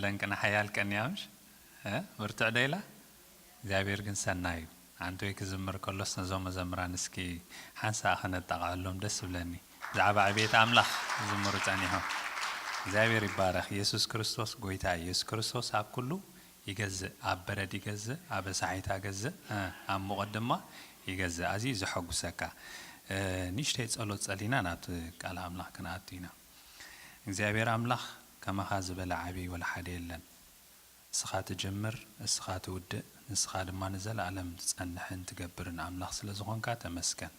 ጠንቅና ሓያል ቀንያ ምሽ? እ? ብርቱዕ ዶ ኢላ? እግዚኣብሔር ግን ሰናይ እዩ። ኣንተ ወይ ክዝምር ከሎስ ነዞም መዘምራን እስኪ ሓንሳእ ከነጣቕዐሎም ደስ ዝብለኒ። ብዛዕባ ዕቤት ኣምላኽ ክዝምሩ ጸኒሖም። እግዚኣብሔር ይባረኽ። ኢየሱስ ክርስቶስ ጎይታ እዩ። ኢየሱስ ክርስቶስ ኣብ ኩሉ ይገዝእ። ኣብ በረድ ይገዝእ፣ ኣብ ኣሳሒታ ገዝእ፣ እ፣ ኣብ ሙቐት ድማ ይገዝእ። ኣዝዩ ዘሐጉሰካ። እ፣ ንእሽተይ ጸሎት ጸሊና ናብቲ ቃል ኣምላኽ ክንኣቱ ኢና። እግዚኣብሔር ኣምላኽ ከማኻ ዝበለ ዓቢ ወላ ሓደ የለን። እስኻ ትጅምር፣ እስኻ ትውድእ፣ ንስኻ ድማ ንዘለኣለም ትጸንሕን ትገብርን ኣምላኽ ስለ ዝኾንካ ተመስገን።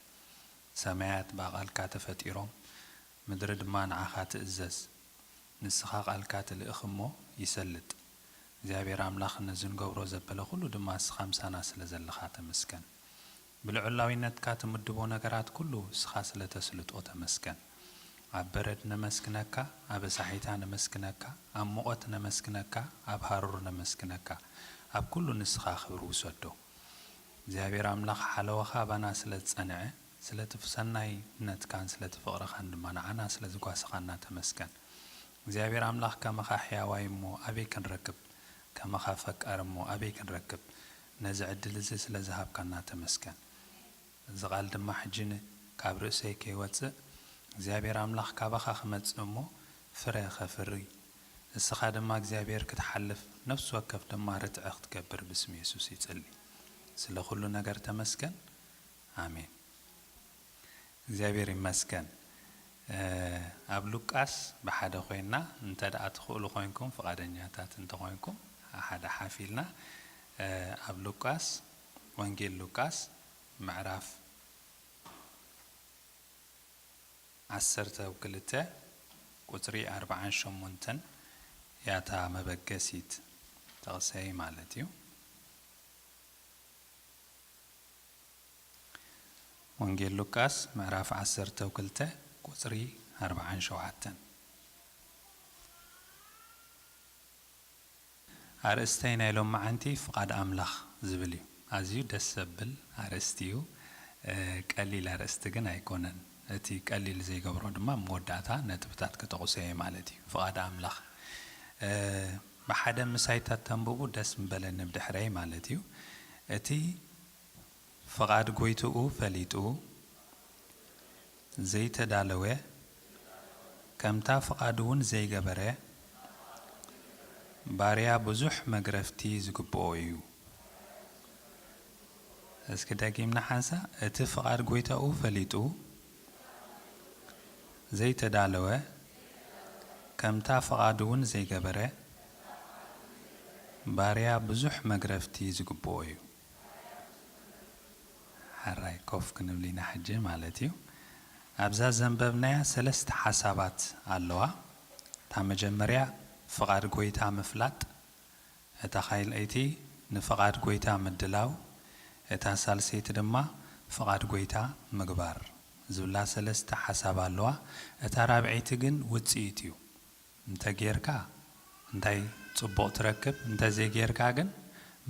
ሰማያት ብኣቓልካ ተፈጢሮም፣ ምድሪ ድማ ንዓኻ ትእዘዝ። ንስኻ ቃልካ ትልእኽ እሞ ይሰልጥ። እግዚኣብሔር ኣምላኽ ነዚ ንገብሮ ዘበለ ኩሉ ድማ እስኻ ምሳና ስለ ዘለኻ ተመስገን። ብልዑላዊነትካ ትምድቦ ነገራት ኩሉ እስኻ ስለ ተስልጦ ተመስገን። ኣብ በረድ ነመስግነካ፣ ኣብ ኣሳሒታ ነመስግነካ፣ ኣብ ሙቐት ነመስግነካ፣ ኣብ ሃሩር ነመስግነካ። ኣብ ኩሉ ንስኻ ክብሪ ውሰዶ። እግዚኣብሔር ኣምላኽ ሓለዋኻ ኣባና ስለ ዝጸንዐ፣ ስለቲ ሰናይነትካን ስለቲ ፍቕርኻን ድማ ንዓና ስለ ዝጓሰኻና ተመስገን። እግዚኣብሔር ኣምላኽ ከማኻ ሕያዋይ እሞ ኣበይ ክንረክብ? ከማኻ ፈቃር እሞ ኣበይ ክንረክብ? ነዚ ዕድል እዚ ስለ ዝሃብካና ተመስገን። እዚ ቃል ድማ ሕጂ ን-፣ ካብ ርእሰይ ከይወጽእ እግዚኣብሔር ኣምላኽ ካባኻ ክመጽእ እሞ ፍረ ከፍሪ፣ እስኻ ድማ እግዚኣብሔር ክትሓልፍ፣ ነፍሲ ወከፍ ድማ ርትዒ ክትገብር ብስም የሱስ ይጽሊ። ስለ ኩሉ ነገር ተመስገን። ኣሜን። እግዚኣብሔር ይመስገን። እ፣ ኣብ ሉቃስ ብሓደ ኮይንና፣ እንተ ደኣ ትኽእሉ ኮይንኩም፣ ፍቓደኛታት እንተ ኮይንኩም፣ ሓደ ሓፍ ኢልና፣ እ፣ ኣብ ሉቃስ፣ ወንጌል ሉቃስ ምዕራፍ ዓሰርተ ክልተ ቁጽሪ ኣርብዓን ሸሞንተን ያታ መበገሲት ጥቕሰይ ማለት እዩ። ወንጌል ሉቃስ ምዕራፍ ዓሰርተ ክልተ ቁጽሪ ኣርብዓን ሸውዓተን። ኣርእስተይ ናይ ሎማዓንቲ ፍቓድ ኣምላኽ ዝብል እዩ። ኣዝዩ ደስ ዘብል ኣርእስቲ እዩ። እ፣ ቀሊል ኣርእስቲ ግን ኣይኮነን። እቲ ቀሊል ዘይገብሮ ድማ ኣብ መወዳእታ ነጥብታት ክጠቕሶ እየ ማለት እዩ። ፍቓድ ኣምላኽ፣ እ፣ ብሓደ ምሳይ ተተንብቡ ደስ ምበለኒ ብድሕረይ ማለት እዩ። እቲ ፍቓድ ጎይትኡ ፈሊጡ ዘይተዳለወ፣ ከምታ ፍቓዱ እውን ዘይገበረ ባርያ ብዙሕ መግረፍቲ ዝግብኦ እዩ። እስኪ ደጊምና ሓንሳ፣ እቲ ፍቓድ ጎይታኡ ፈሊጡ ዘይተዳለወ፣ ከምታ ፍቓዱ እውን ዘይገበረ ባርያ ብዙሕ መግረፍቲ ዝግብኦ እዩ። ሓራይ ኮፍ ክንብል ኢና ሕጂ ማለት እዩ። ኣብዛ ዘንበብናያ ሰለስተ ሓሳባት ኣለዋ። እታ መጀመርያ ፍቓድ ጎይታ ምፍላጥ፣ እታ ካልኣይቲ ንፍቓድ ጎይታ ምድላው፣ እታ ሳልሰይቲ ድማ ፍቓድ ጎይታ ምግባር ዝብላ ሰለስተ ሓሳብ ኣለዋ። እታ ራብዐይቲ ግን ውጽኢት እዩ። እንተ ጌርካ እንታይ ጽቡቕ ትረክብ፣ እንተ ዘይጌርካ ግን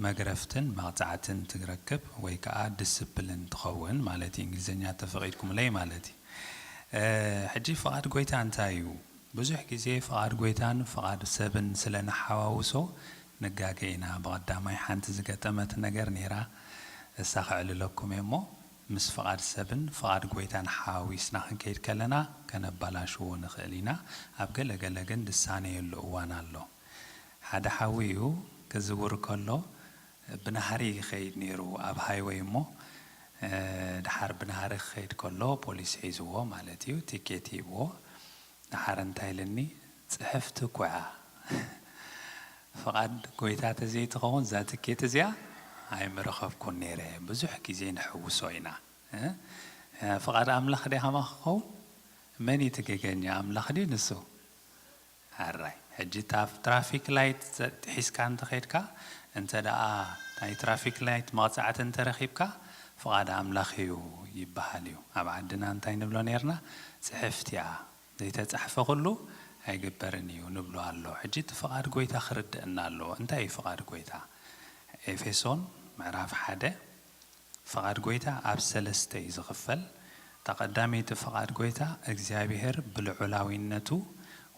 መግረፍትን መቕጻዕትን ትረክብ ወይ ከኣ ዲስፕሊን ትኸውን ማለት እዩ። እንግሊዝኛ ተፈቒድኩምለይ ማለት እዩ። እ፣ ሕጂ ፍቓድ ጎይታ እንታይ እዩ? ብዙሕ ግዜ ፍቓድ ጎይታን ፍቓድ ሰብን ስለ ንሓዋውሶ ንጋገ ኢና። ብቐዳማይ ሓንቲ ዝገጠመት ነገር ነይራ፣ እሳ ከዕልለኩም እየ እሞ፣ ምስ ፍቓድ ሰብን ፍቓድ ጎይታን ሓዋዊስና ክንከይድ ከለና ከነባላሽዎ ንኽእል ኢና። ኣብ ገለ ገለ ግን ዝሳነየሉ እዋን ኣሎ። ሓደ ሓዊ እዩ ክዝውር ከሎ ብናህሪ ይኸይድ ነይሩ ኣብ ሃይወይ እሞ፣ እ፣ ድሓር ብናህሪ ክኸይድ ከሎ ፖሊስ ሒዝዎ ማለት እዩ፣ ቲኬት ሂብዎ። ድሓር እንታይ ኢልኒ? ጽሕፍቲ እኮ እያ። ፍቓድ ጎይታ ተዘይትኸውን እዛ ትኬት እዚኣ ኣይምረኸብኩን ነይረ። ብዙሕ ግዜ ንሕውሶ ኢና። እ? ፍቓድ ኣምላኽ ድያ ከማኻ ክኸውን? መን እዩ ትገገኛ? ኣምላኽ ድዩ ንሱ? ኣራይ። ሕጂ እታ ኣብ ትራፊክ ላይት ጥሒስካ እንተኸይድካ፣ እንተ ደኣ ናይ ትራፊክ ላይት መቕጻዕቲ እንተረኺብካ፣ ፍቓድ ኣምላኽ እዩ ይበሃል እዩ። ኣብ ዓድና እንታይ ንብሎ ነይርና? ጽሕፍቲ እያ። ዘይተጻሕፈ ኩሉ ኣይግበርን እዩ ንብሎ ኣሎ። ሕጂ እቲ ፍቓድ ጎይታ ክርደአና ኣለዎ። እንታይ እዩ ፍቓድ ጎይታ? ኤፌሶን ምዕራፍ ሓደ፣ ፍቓድ ጎይታ ኣብ ሰለስተ እዩ ዝኽፈል። እታ ቀዳመይቲ ፍቓድ ጎይታ እግዚኣብሔር ብልዑላዊነቱ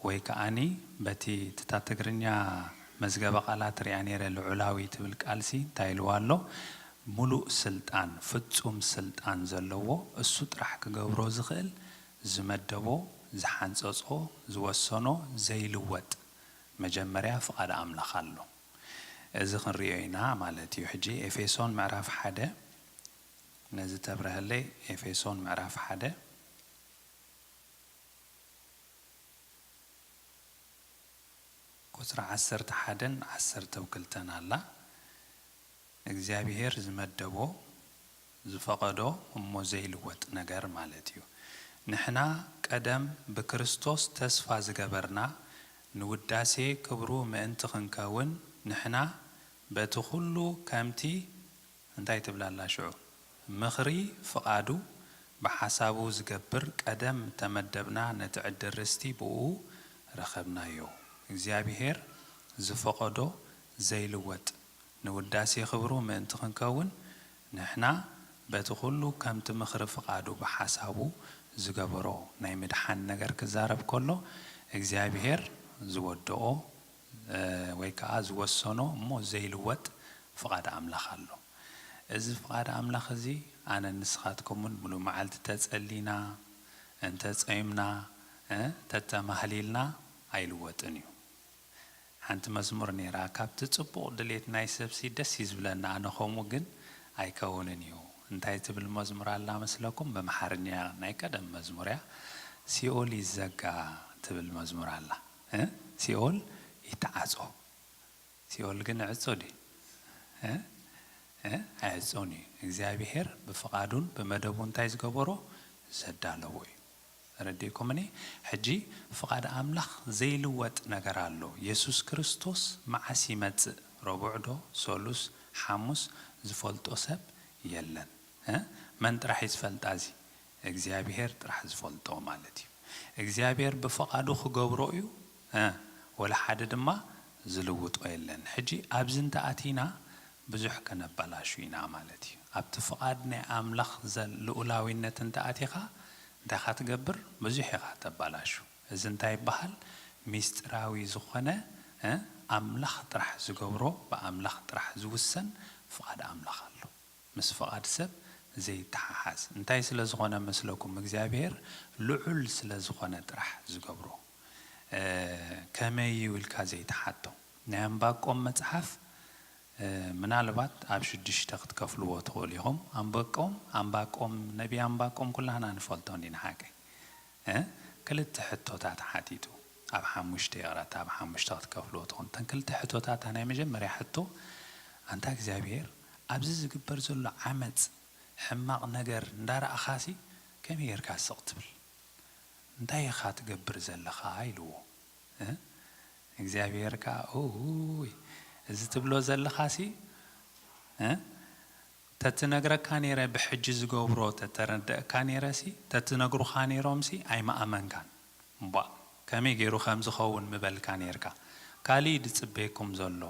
ወይ ከኣኒ በቲ እታ ትግርኛ መዝገበ ቃላት ሪኣ ነይረ። ልዑላዊ ትብል ቃልሲ እንታይ ኢልዋ ኣሎ? ሙሉእ ስልጣን፣ ፍጹም ስልጣን ዘለዎ፣ እሱ ጥራሕ ክገብሮ ዝኽእል፣ ዝመደቦ፣ ዝሓንጸጾ፣ ዝወሰኖ ዘይልወጥ መጀመርያ ፍቓድ ኣምላኽ ኣሎ። እዚ ክንሪኦ ኢና ማለት እዩ። ሕጂ ኤፌሶን ምዕራፍ ሓደ ነዚ ተብረሀለይ። ኤፌሶን ምዕራፍ ሓደ ቁጽሪ ዓሰርተ ሓደን ዓሰርተ ክልተን ኣላ። እግዚኣብሄር ዝመደቦ ዝፈቐዶ እሞ ዘይልወጥ ነገር ማለት እዩ። ንሕና ቀደም ብክርስቶስ ተስፋ ዝገበርና ንውዳሴ ክብሩ ምእንቲ ክንከውን ንሕና በቲ ኩሉ ከምቲ እንታይ ትብል ኣላ ሽዑ? ምኽሪ ፍቓዱ ብሓሳቡ ዝገብር ቀደም ተመደብና ነቲ ዕድል ርስቲ ብእኡ ረኸብናዮ። እግዚኣብሄር ዝፈቐዶ ዘይልወጥ ንውዳሴ ክብሩ ምእንቲ ክንከውን ንሕና በቲ ኩሉ ከምቲ ምኽሪ ፍቓዱ ብሓሳቡ ዝገበሮ ናይ ምድሓን ነገር ክዛረብ ከሎ እግዚኣብሄር ዝወደኦ ወይ ከዓ ዝወሰኖ እሞ ዘይልወጥ ፍቓድ ኣምላኽ ኣሎ። እዚ ፍቓድ ኣምላኽ እዚ ኣነ ንስኻትኩምን ሙሉ መዓልቲ ተጸሊና እንተጸይምና ተተማህሊልና ኣይልወጥን እዩ። ሓንቲ መዝሙር ነይራ፣ ካብቲ ጽቡቕ ድሌት ናይ ሰብሲ ደስ እዩ ዝብለና፣ ኣነ ከምኡ ግን ኣይከውንን እዩ። እንታይ ትብል መዝሙር ኣላ መስለኩም? በምሓርኛ ናይ ቀደም መዝሙር እያ። ሲኦል ይዘጋ ትብል መዝሙር ኣላ። እ? ሲኦል ይተዓጾ። ሲኦል ግን ዕጹ ድዩ? እ? እ? ኣይዕጾን እዩ። እግዚኣብሔር ብፍቓዱን ብመደቡ እንታይ ዝገበሮ? ዘዳለዎ እዩ። ረዲእኩምኒ? ሕጂ ፍቓድ ኣምላኽ ዘይልወጥ ነገር ኣሎ። የሱስ ክርስቶስ መዓስ ይመጽእ? ረቡዕ ዶ? ሰሉስ? ሓሙስ? ዝፈልጦ ሰብ የለን። እ? መን ጥራሕ እዩ ዝፈልጣ እዚ? እግዚኣብሔር ጥራሕ ዝፈልጦ ማለት እዩ። እግዚኣብሔር ብፍቓዱ ክገብሮ እዩ። እ? ወላ ሓደ ድማ ዝልውጦ የለን። ሕጂ ኣብዚ እንተኣቲና ብዙሕ ከነባላሹ ኢና ማለት እዩ። ኣብቲ ፍቓድ ናይ ኣምላኽ ዘል-፣ ልኡላዊነት እንተኣቲኻ እንታይ ኢኻ ትገብር? ብዙሕ ኢኻ ተባላሹ። እዚ እንታይ ይበሃል? ሚስጢራዊ ዝኾነ፣ እ፣ ኣምላኽ ጥራሕ ዝገብሮ፣ ብኣምላኽ ጥራሕ ዝውሰን ፍቓድ ኣምላኽ ኣሎ። ምስ ፍቓድ ሰብ ዘይተሓሓዝ። እንታይ ስለ ዝኾነ መስለኩም? እግዚኣብሔር ልዑል ስለ ዝኾነ ጥራሕ ዝገብሮ። እ፣ ከመይ እዩ ኢልካ ዘይትሓቶ። ናይ ኣንባቆም መጽሓፍ፣ እ፣ ምናልባት ኣብ ሽዱሽተ ክትከፍልዎ ትኽእሉ ኢኹም። ኣንባቆም፣ ኣንባቆም፣ ነቢ ኣንባቆም ኩላህና ንፈልጦ እንዲና ሓቀይ። እ፣ ክልተ ሕቶታት ሓቲቱ። ኣብ ሓሙሽተ ይቕረታ፣ ኣብ ሓሙሽተ ክትከፍልዎ ትኹን። እተን ክልተ ሕቶታት፣ ናይ መጀመርያ ሕቶ፣ ኣንታ እግዚኣብሔር፣ ኣብዚ ዝግበር ዘሎ ዓመጽ፣ ሕማቕ ነገር እንዳረኣኻሲ ከመይ ጌርካ ስቕ ትብል? እንታይ ኢኻ ትገብር ዘለኻ? ኢልዎ። እ? እግዚኣብሔር ከኣ፣ ኡይ፣ እዚ ትብሎ ዘለኻሲ፣ እ? ተትነግረካ ነይረ፣ ብሕጂ ዝገብሮ ተተረደእካ ነይረሲ፣ ተትነግሩኻ ነይሮምሲ ኣይምኣመንካን። እምቧእ፣ ከመይ ገይሩ ከም ዝኸውን ምበልካ ነይርካ። ካልእ ድጽበየኩም ዘሎ፣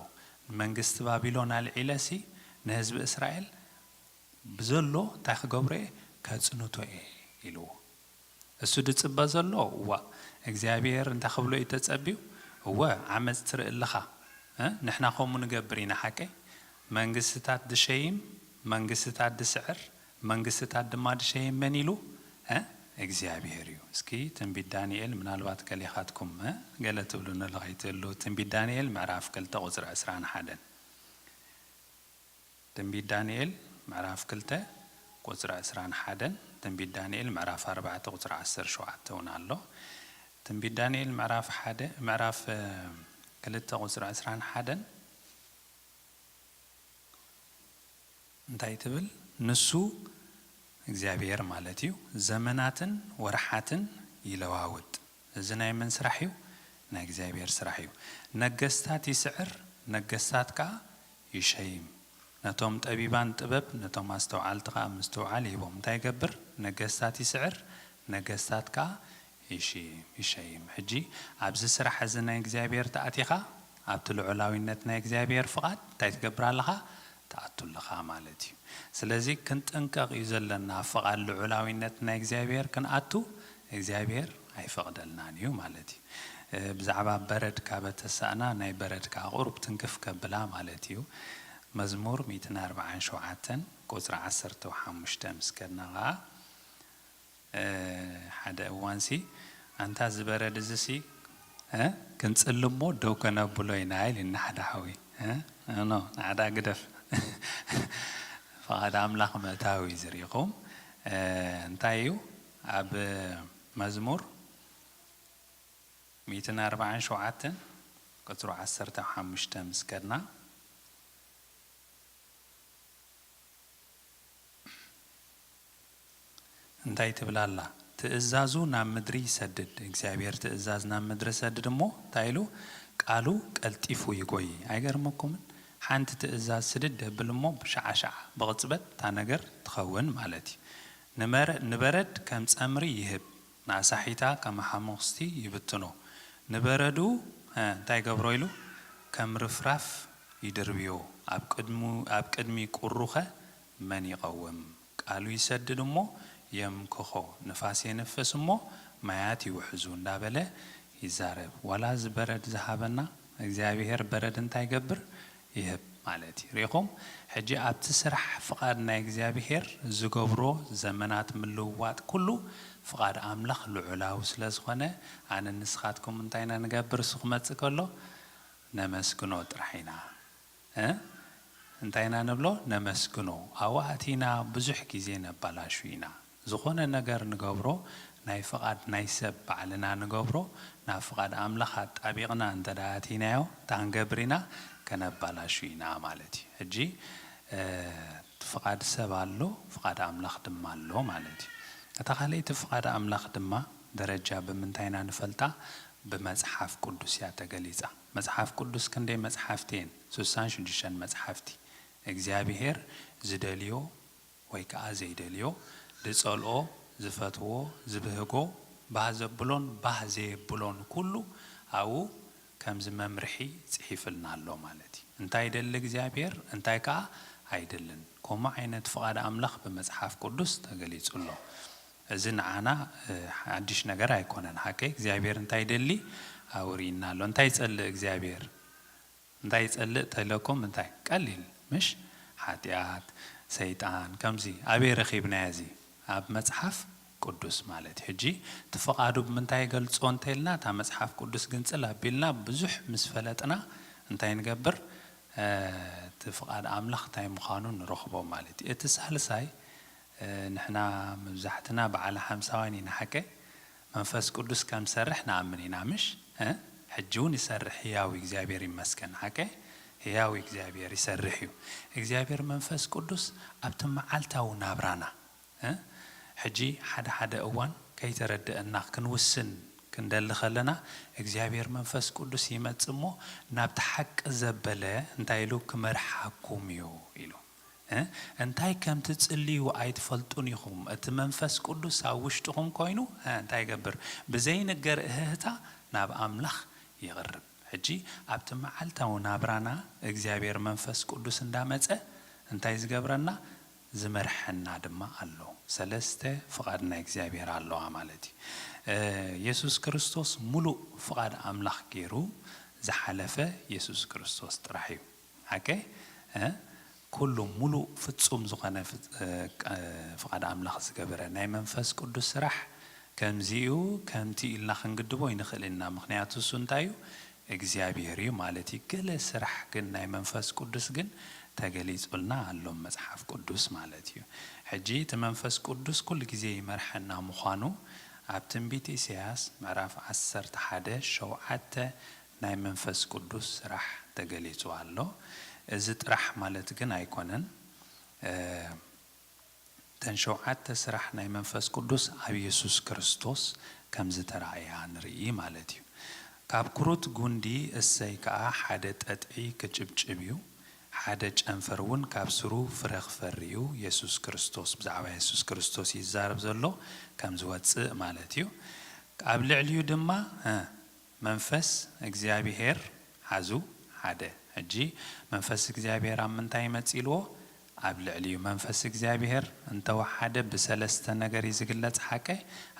ንመንግስቲ ባቢሎን ኣልዒለሲ፣ ንህዝቢ እስራኤል ብዘሎ እንታይ ክገብሮ እየ? ከጽንቶ እየ ኢልዎ። እሱ ድጽበ ዘሎ፣ እዋእ፣ እግዚኣብሔር እንታይ ክብሎ እዩ ተጸብዩ? እወ፣ ዓመጽ ትርኢ ኣለኻ። እ? ንሕና ከምኡ ንገብር ኢና፣ ሓቀይ? መንግስትታት ድሸይም፣ መንግስትታት ድስዕር፣ መንግስትታት ድማ ድሸይም መን ኢሉ? እ? እግዚኣብሔር እዩ። እስኪ ትንቢት ዳንኤል፣ ምናልባት ገሌኻትኩም፣ እ? ገለ ትብሉ ንለኻ ይትህሉ። ትንቢት ዳንኤል ምዕራፍ ክልተ ቁጽሪ ዕስራን ሓደን። ትንቢት ዳንኤል ምዕራፍ ክልተ ቁጽሪ ዕስራን ሓደን፣ ትንቢት ዳንኤል ምዕራፍ ኣርባዕተ ቁጽሪ ዓሰርተ ሸውዓተ እውን ኣሎ። ትንቢት ዳንኤል ምዕራፍ ሓደ፣ ምዕራፍ፣ እ፣ ክልተ ቁጽሪ ዕስራን ሓደን እንታይ ትብል? ንሱ እግዚኣብሔር ማለት እዩ፣ ዘመናትን ወርሓትን ይለዋውጥ። እዚ ናይ መን ስራሕ እዩ? ናይ እግዚኣብሔር ስራሕ እዩ። ነገስታት ይስዕር፣ ነገስታት ከኣ ይሸይም። ነቶም ጠቢባን ጥበብ፣ ነቶም ኣስተውዓልቲ ከኣ ምስትውዓል ይህቦም። እንታይ ይገብር? ነገስታት ይስዕር፣ ነገስታት ከኣ ይሽይም፣ ይሸይም። ሕጂ ኣብዚ ስራሕ እዚ ናይ እግዚኣብሔር ተኣቲኻ፣ ኣብቲ ልዑላዊነት ናይ እግዚኣብሔር ፍቓድ እንታይ ትገብር ኣለኻ? ትኣቱ ኣለኻ ማለት እዩ። ስለዚ ክንጥንቀቕ እዩ ዘለና፣ ኣብ ፍቓድ ልዑላዊነት ናይ እግዚኣብሔር ክንኣቱ እግዚኣብሔር ኣይፈቕደልናን እዩ ማለት እዩ። ብዛዕባ በረድ ካብ ኣተሳእና፣ ናይ በረድ ከኣ ቁሩብ ትንክፍ ከብላ ማለት እዩ። መዝሙር ሚእትን ኣርባዓን ሸውዓተን ቁጽሪ ዓሰርተ ሓሙሽተ ምስ ከድና ኸኣ፣ እ፣ ሓደ እዋንሲ፣ "ኣንታ እዚ በረድ እዚሲ፣ እ፣ ክንጽልሞ ደው ከነብሎ ኢና" ኢሉና ሓደ ሓወይ። እ፣ ኖ፣ ንዓዳ ግደፍ። ፍቓድ ኣምላኽ ምእታው እዩ ዝርኢኹም። እ፣ እንታይ እዩ? ኣብ መዝሙር ሚእትን ኣርባዓን ሸውዓተን ቁጽሩ ዓሰርተ ሓሙሽተ ምስ ከድና፣ እንታይ ትብል ኣላ? "ትእዛዙ ናብ ምድሪ ይሰድድ፣ እግዚኣብሔር ትእዛዝ ናብ ምድሪ ሰድድ እሞ እንታይ ኢሉ? ቃሉ ቀልጢፉ ይጎይ።" ኣይገርመኩምን? ሓንቲ ትእዛዝ ስድድ የብል እሞ ብሸዓሸዓ፣ ብቕጽበት እታ ነገር ትኸውን ማለት እዩ። ንመረ-፣ ንበረድ ከም ጸምሪ ይህብ፣ ንኣሳሒታ ከም ሓሞኽስቲ ይብትኖ። ንበረዱ፣ እ፣ እንታይ ይገብሮ ኢሉ? ከም ርፍራፍ ይድርብዮ። ኣብ ቅድሙ-፣ ኣብ ቅድሚ ቁሩኸ መን ይቐውም? ቃሉ ይሰድድ እሞ የምክኾ፣ ንፋስ የንፍስ እሞ ማያት ይውሕዙ እንዳበለ ይዛረብ። ዋላ እዚ በረድ ዝሃበና እግዚኣብሔር በረድ እንታይ ይገብር? ይህብ ማለት እዩ። ሪኢኹም? ሕጂ ኣብቲ ስራሕ ፍቓድ ናይ እግዚኣብሔር ዝገብሮ ዘመናት ምልውዋጥ ኩሉ ፍቓድ ኣምላኽ ልዑላዊ ስለ ዝኾነ፣ ኣነ ንስኻትኩም እንታይ ኢና ንገብር? እሱ ክመጽእ ከሎ ነመስግኖ ጥራሕ ኢና። እ? እንታይ ኢና ንብሎ? ነመስግኖ። ኣብኡ ኣቲና ብዙሕ ግዜ ነባላሹ ኢና። ዝኾነ ነገር ንገብሮ፣ ናይ ፍቓድ ናይ ሰብ ባዕልና ንገብሮ፣ ናብ ፍቓድ ኣምላኽ ኣጣቢቕና እንተ ደኣ ኣቲናዮ፣ እንታይ ክንገብር ኢና? ከነባላሹ ኢና ማለት እዩ። ሕጂ፣ እ፣ ፍቓድ ሰብ ኣሎ፣ ፍቓድ ኣምላኽ ድማ ኣሎ ማለት እዩ። እታ ካልኣይቲ ፍቓድ ኣምላኽ ድማ ደረጃ ብምንታይ ኢና ንፈልጣ? ብመጽሓፍ ቅዱስ እያ ተገሊጻ። መጽሓፍ ቅዱስ ክንደይ መጽሓፍቲ እየን? ስሳን ሽዱሽተን መጽሓፍቲ። እግዚኣብሔር ዝደልዮ ወይ ከኣ ዘይደልዮ፣ ዝጸልኦ፣ ዝፈትዎ፣ ዝብህጎ፣ ባህ ዘብሎን ባህ ዘየብሎን ኩሉ ኣብኡ ከምዚ መምርሒ ጽሒፍልና ኣሎ ማለት እዩ። እንታይ ይደሊ እግዚኣብሔር፣ እንታይ ከኣ ኣይደልን። ከምኡ ዓይነት ፍቓድ ኣምላኽ ብመጽሓፍ ቅዱስ ተገሊጹ ኣሎ። እዚ ንዓና፣ እ፣ ሓድሽ ነገር ኣይኮነን። ሓቀይ እግዚኣብሔር እንታይ ይደሊ ኣብኡ ርኢና ኣሎ። እንታይ ይጸልእ እግዚኣብሔር? እንታይ ይጸልእ ተለኩም? እንታይ? ቀሊል፣ ምሽ? ሓጢኣት፣ ሰይጣን፣ ከምዚ። ኣበይ ረኺብናዮ እዚ? ኣብ መጽሓፍ ቅዱስ ማለት እዩ። ሕጂ እቲ ፍቓዱ ብምንታይ ይገልጾ እንተኢልና፣ እታ መጽሓፍ ቅዱስ ግንጽል ኣቢልና ብዙሕ ምስ ፈለጥና እንታይ ንገብር? እ፣ እቲ ፍቓድ ኣምላኽ እንታይ ምዃኑ ንረኽቦ ማለት እዩ። እቲ ሳልሳይ፣ እ፣ ንሕና መብዛሕትና በዓል ሓምሳውያን ኢና፣ ሓቀ? መንፈስ ቅዱስ ከም ዝሰርሕ ንኣምን ኢና፣ ምሽ? እ? ሕጂ እውን ይሰርሕ፣ ህያው እግዚኣብሔር ይመስገን፣ ሓቀ? ህያው እግዚኣብሔር ይሰርሕ እዩ። እግዚኣብሔር መንፈስ ቅዱስ ኣብቲ መዓልታዊ ናብራና፣ እ? ሕጂ ሓደ ሓደ እዋን ከይተረድአና ክንውስን ክንደሊ ከለና፣ እግዚኣብሔር መንፈስ ቅዱስ ይመጽእ እሞ ናብቲ ሓቂ ዘበለ እንታይ ኢሉ? ክመርሓኩም እዩ ኢሉ። እ? እንታይ ከም ትጽልዩ ኣይትፈልጡን ኢኹም። እቲ መንፈስ ቅዱስ ኣብ ውሽጥኹም ኮይኑ፣ እ፣ እንታይ ይገብር? ብዘይንገር እህህታ ናብ ኣምላኽ ይቕርብ። ሕጂ ኣብቲ መዓልታዊ ናብራና እግዚኣብሔር መንፈስ ቅዱስ እንዳመጸ እንታይ ዝገብረና? ዝመርሐና ድማ ኣሎ። ሰለስተ ፍቓድ ናይ እግዚኣብሔር ኣለዋ ማለት እዩ። እ፣ የሱስ ክርስቶስ ሙሉእ ፍቓድ ኣምላኽ ገይሩ ዝሓለፈ የሱስ ክርስቶስ ጥራሕ እዩ። ሓቀ? እ? ኩሉ ሙሉእ ፍጹም ዝኾነ ፍጽ-፣ እ፣ ቅ-፣ ፍቓድ ኣምላኽ ዝገበረ ናይ መንፈስ ቅዱስ ስራሕ ከምዚኡ ከምቲ ኢልና ክንግድቦ ኣይንኽእል ኢና። ምኽንያቱ እሱ እንታይ እዩ? እግዚኣብሔር እዩ ማለት እዩ። ገለ ስራሕ ግን ናይ መንፈስ ቅዱስ ግን ተገሊጹልና ኣሎ መጽሓፍ ቅዱስ ማለት እዩ። ሕጂ እቲ መንፈስ ቅዱስ ኩሉ ግዜ ይመርሐና ምዃኑ ኣብ ትንቢት ኢሳያስ ምዕራፍ ዓሰርተ ሓደ ሸውዓተ ናይ መንፈስ ቅዱስ ስራሕ ተገሊጹ ኣሎ። እዚ ጥራሕ ማለት ግን ኣይኮነን። እ፣ እተን ሸውዓተ ስራሕ ናይ መንፈስ ቅዱስ ኣብ የሱስ ክርስቶስ ከም ዝተራእያ ንርኢ ማለት እዩ። ካብ ክሩት ጉንዲ እሰይ ከኣ ሓደ ጠጥዒ ክጭብጭብ እዩ፣ ሓደ ጨንፈር እውን ካብ ስሩ ፍረ ክፈሪ እዩ። የሱስ ክርስቶስ፣ ብዛዕባ የሱስ ክርስቶስ እዩ ዝዛረብ ዘሎ፣ ከም ዝወጽእ ማለት እዩ። ኣብ ልዕሊኡ ድማ፣ እ፣ መንፈስ እግዚኣብሔር ሓዙ ሓደ። ሕጂ መንፈስ እግዚኣብሔር ኣብ ምንታይ መጺእልዎ? ኣብ ልዕሊኡ። መንፈስ እግዚኣብሔር እንተወሓደ ብሰለስተ ነገር እዩ ዝግለጽ። ሓቀ?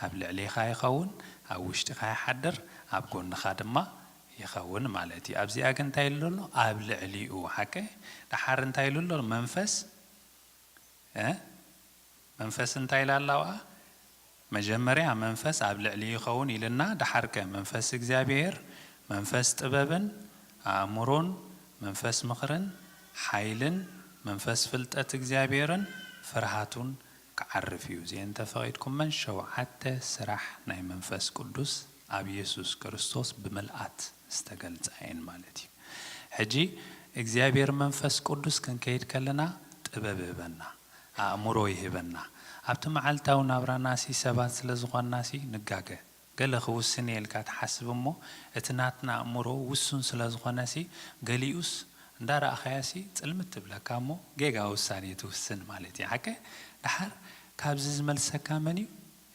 ኣብ ልዕሊኻ ይኸውን፣ ኣብ ውሽጢኻ ይሓድር፣ ኣብ ጎንኻ ድማ ይኸውን ማለት እዩ። ኣብዚኣ ግን እንታይ ኢሉ ኣሎ? ኣብ ልዕሊኡ። ሓቀ? ደሓር እንታይ ኢሉ ኣሎ? መንፈስ፣ እ? መንፈስ እንታይ ኢላ ኣላ ኣብኣ? መጀመርያ መንፈስ ኣብ ልዕሊኡ ይኸውን ኢልና፣ ደሓርከ መንፈስ እግዚኣብሔር፣ መንፈስ ጥበብን ኣእምሮን፣ መንፈስ ምኽርን ሓይልን፣ መንፈስ ፍልጠት እግዚኣብሔርን ፍርሃቱን ክዓርፍ እዩ። እዚአን እንተፈቒድኩመን ሸውዓተ ስራሕ ናይ መንፈስ ቅዱስ ኣብ ኢየሱስ ክርስቶስ ብምልኣት ዝተገልጻ እየን ማለት እዩ። ሕጂ እግዚኣብሔር መንፈስ ቅዱስ ክንከይድ ከለና ጥበብ ይህበና፣ ኣእምሮ ይህበና። ኣብቲ መዓልታዊ ናብራናሲ ሰባት ስለ ዝኾንናሲ ንጋገ። ገለ ክውስን እየ ኢልካ ትሓስብ እሞ፣ እቲ ናትና ኣእምሮ ውሱን ስለ ዝኾነሲ፣ ገሊኡስ እንዳረኣኻያሲ ጽልምት ትብለካ እሞ፣ ጌጋ ውሳኔ ትውስን ማለት እዩ። ሓቀ? ደሓር ካብዚ ዝመልሰካ መን እዩ?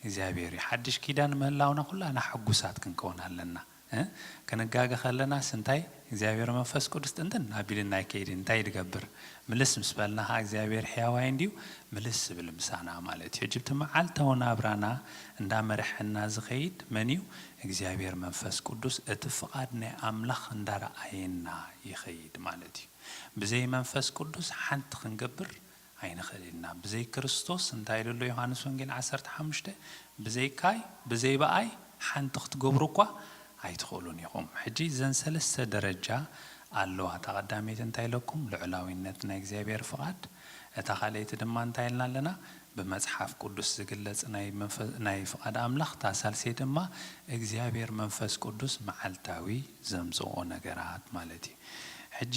እግዚኣብሔር እዩ። ሓድሽ ኪዳን ምህላውና ኩላና ሕጉሳት ክንከውን ኣለና። እ? ክንጋገ ከለናስ እንታይ? እግዚኣብሔር መንፈስ ቅዱስ ጥንጥን ኣቢልና ኣይከይድን። እንታይ ድገብር? ምልስ ምስ በልና ኸዓ እግዚኣብሔር ሕያዋይ እንድዩ፣ ምልስ ዝብል ምሳና ማለት እዩ። ሕጂ እቲ መዓልታዊ ናብራና እንዳመርሐና ዝኸይድ መን እዩ? እግዚኣብሔር መንፈስ ቅዱስ እቲ ፍቓድ ናይ ኣምላኽ እንዳረኣየና ይኸይድ ማለት እዩ። ብዘይ መንፈስ ቅዱስ ሓንቲ ክንገብር ኣይንኽእል ኢና። ብዘይ ክርስቶስ እንታይ ኢሉ ኣሎ ዮሃንስ ወንጌል ዓሰርተ ሓሙሽተ? ብዘይካይ፣ ብዘይ ብኣይ ሓንቲ ክትገብሩ እኳ ኣይትኽእሉን ኢኹም። ሕጂ እዘን ሰለስተ ደረጃ ኣለዋ። እታ ቀዳመይቲ እንታይ ኢለኩም? ልዑላዊነት ናይ እግዚኣብሔር ፍቓድ። እታ ካልኣይቲ ድማ እንታይ ኢልና ኣለና? ብመጽሓፍ ቅዱስ ዝግለጽ ናይ መንፈ-፣ ናይ ፍቓድ ኣምላኽ። እታ ሳልሰይቲ ድማ እግዚኣብሔር መንፈስ ቅዱስ መዓልታዊ ዘምጽኦ ነገራት ማለት እዩ። ሕጂ